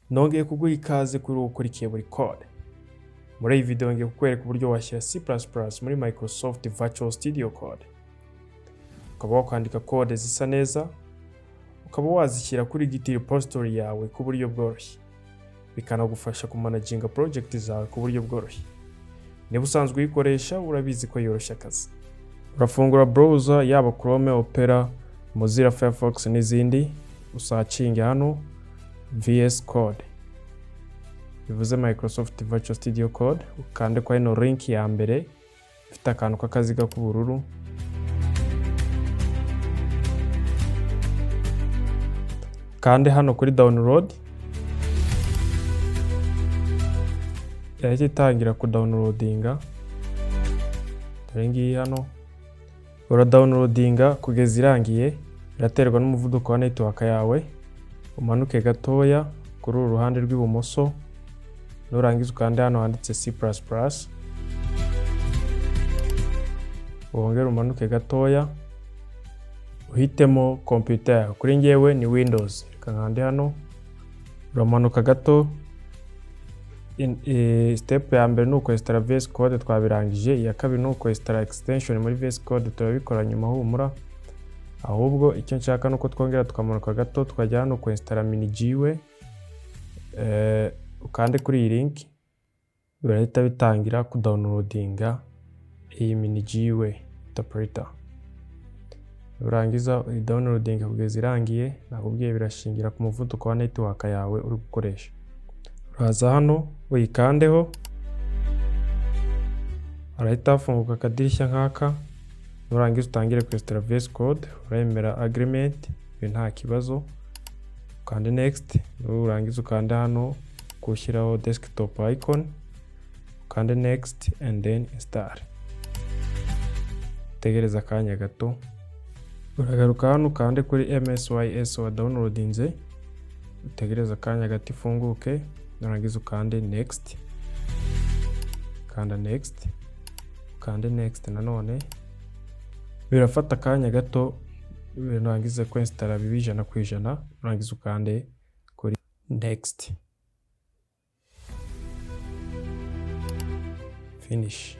Nongeye kuguha ikaze kuri wowe ukurikiye buri code. Muri iyi video ngiye kukwereka uburyo washyira C++ muri Microsoft Virtual Studio Code. Ukaba wakwandika code zisa neza, ukaba wazishyira kuri Git repository yawe ku buryo bworoshye. Bikanagufasha kumanaginga project zawe ku buryo bworoshye. Niba usanzwe uyikoresha, urabizi ko yoroshya akazi. Urafungura browser yaba Chrome, Opera, Mozilla Firefox n'izindi, usearchinge hano VS Code. Bivuze Microsoft Virtual Studio Code, ukande kwa ino link ya mbere ifite akantu k'akaziga k'ubururu. Kande hano kuri download, yahita itangira kudownloadinga. Dore ngiyi hano, uradownloadinga kugeza irangiye, biraterwa n'umuvuduko wa network yawe. Umanuke gatoya kuri uru ruhande rw'ibumoso, nurangiza ukande hano handitse C++, wongere umanuke gatoya uhitemo computer yawe. Kuri njyewe ni Windows, reka nkande hano. Uramanuka gato, step ya mbere ni ukwinstalla VS Code, twabirangije. Iya kabiri ni ukwinstalla extension muri VS Code, turabikora nyuma, humura. Ahubwo icyo nshaka ni uko twongera tukamanuka gato tukajya hano kwinstalla MinGW. Ukande kuri iyi link, birahita bitangira kudownloadinga iyi MinGW interpreter. Nurangiza uyidownloadinga kugeza irangiye. Nakubwiye, birashingira ku muvuduko wa network yawe uri gukoresha. Uraza hano uyikandeho, harahita hafunguka akadirishya nk'aka. Nurangiza utangire kwinstalla VS Code, uremera agreement, ibi nta kibazo, ukande next. Nurangiza ukande hano gushyiraho desktop icon, ukande next and then install. Utegereze akanya gato, uragaruka hano ukande kuri MSYS wa downloadinze, utegereze akanya gato ifunguke, nurangiza ukande next, kanda next, ukande next nanone. Birafata akanya gato, nurangiza kwinstalla bibe 100%, nurangiza ukande kuri next, finish.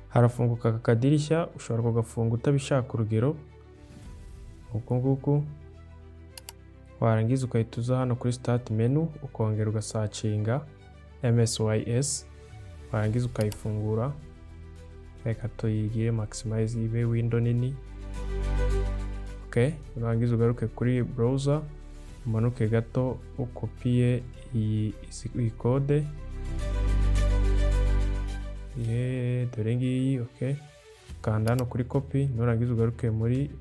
Harafunguka aka kadirishya, ushobora kugafunga utabishaka, urugero uku nguku. Warangiza ugahita uza hano kuri start menu, ukongera ugasearchinga MSYS, warangiza ukayifungura. Reka tuyigire maximize, ibe window nini. Okay, urangiza ugaruke kuri browser, umanuke gato, ukopiye iyi code. Ye, dore ngiyi. Okay, kanda hano kuri copy, nurangiza ugaruke muri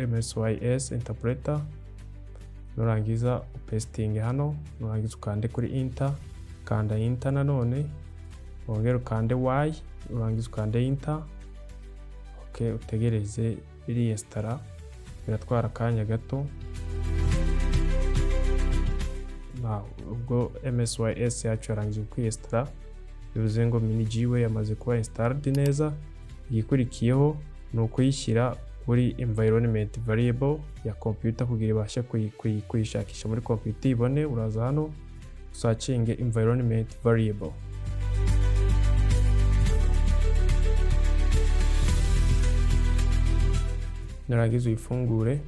MSYS interpreter, nurangiza upastinge hano, nurangiza ukande kuri enter, kanda enter nanone, wongere ukande Y, urangiza ukande enter. Okay, utegereze biriyinstalla, biratwara akanya gato. Ubwo MSYS yacu yarangije kwiyinstalla, bivuze ngo MinGW yamaze kuba installed neza. Igikurikiyeho ni ukuyishyira kuri environment variable ya computer kugira ibashe kuyishakisha muri computer ibone. Uraza hano usearchinge environment variable, nurangiza uyifungure,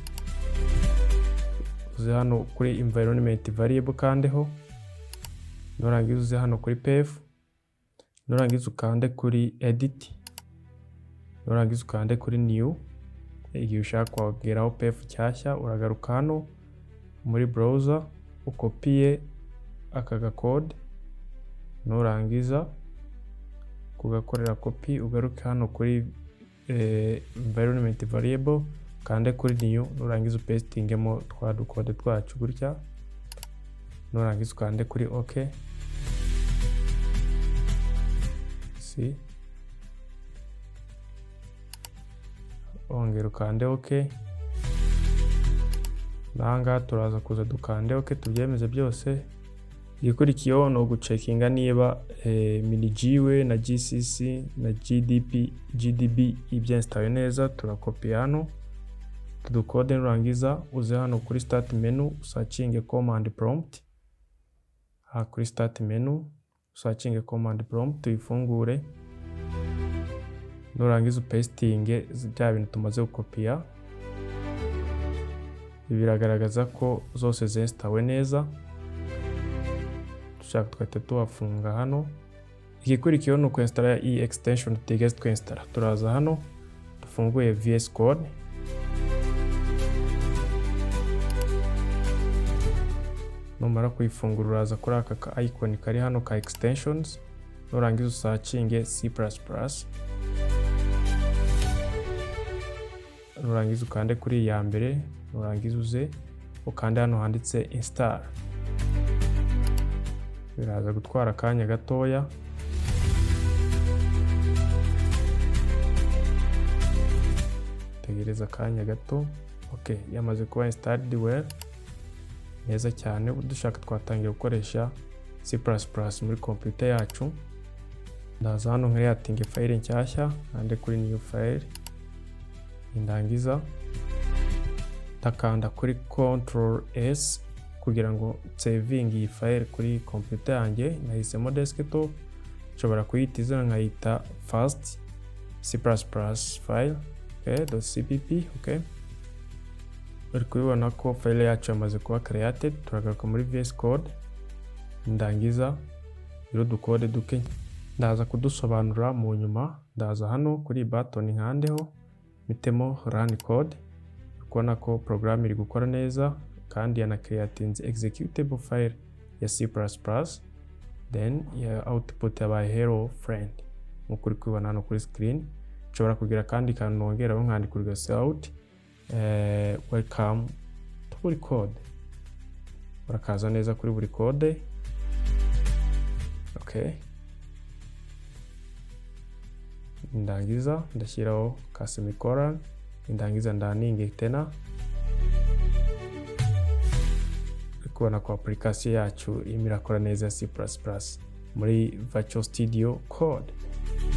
uze hano kuri environment variable kandeho, nurangiza uze hano kuri path, nurangiza ukande kuri edit, nurangiza ukande kuri new. Igihe ushaka kongeraho path nshyashya, uragaruka hano muri browser, ukopiye aka gakode. Nurangiza kugakorera copy, ugaruke hano kuri environment variable, ukande kuri new, nurangiza upastingemo twa dukode twacu gutya, nurangiza ukande kuri ok. Si ongera ukande ok. N'ahangaha turaza kuza dukande ok, tubyemeze byose. Igikurikiyeho ni ugucheckinga niba MinGW na GCC na GDP GDB ibyinstalle neza. Turakopiya hano tudukode, nurangiza uze hano kuri start menu, usearchinge command prompt. Aha kuri start menu usearchinge command prompt, tuyifungure. Nurangiza upastinge bya bintu tumaze gukopiya. Ibi biragaragaza ko zose zinstawe neza. Dushaka tugahita tuhafunga hano. Igikurikiyeho ni ukwinstalla iyi extension tutigeze twinstalla. Turaza hano dufunguye VS Code, numara kuyifungura uraza kuri aka ka icon kari hano ka extensions, nurangiza usearchinge C++, nurangiza ukande kuri iya mbere, nurangiza uze ukande hano handitse install. Biraza gutwara akanya gatoya. Tegereza akanya gato. Ok, yamaze kuba installed well, neza cyane. Ubu dushaka twatangiye gukoresha C++ muri computer yacu. Ndaza hano nkreatinge file nshyashya, nkande kuri new file, ndangiza ndakanda kuri Ctrl S kugira ngo saving iyi file kuri computer yanjye. Nahisemo desktop, nshobora kuyita izina nkayita first C++ file, okay, .cpp. Okay, uri kubibona ko file yacu yamaze kuba created. Turagaruka muri VS Code, ndangiza rero dukode duke ndaza kudusobanura mu nyuma. Ndaza hano kuri button nkandeho, mpitemo run code. Kubona ko program iri gukora neza kandi yana creatinze executable file ya C++, then ya output yabaye "hello friend" nkuko uri kubibona hano kuri screen. Nshobora kugira akandi kantu nongeraho, nkandika urugero out "welcome to buri code", urakaza neza kuri buri code. Okay, ndangiza ndashyiraho ka semicolon, ndangiza ndarunninge tena. Uri kubona ko application yacu irimo irakora neza ya C++ muri Virtual Studio Code.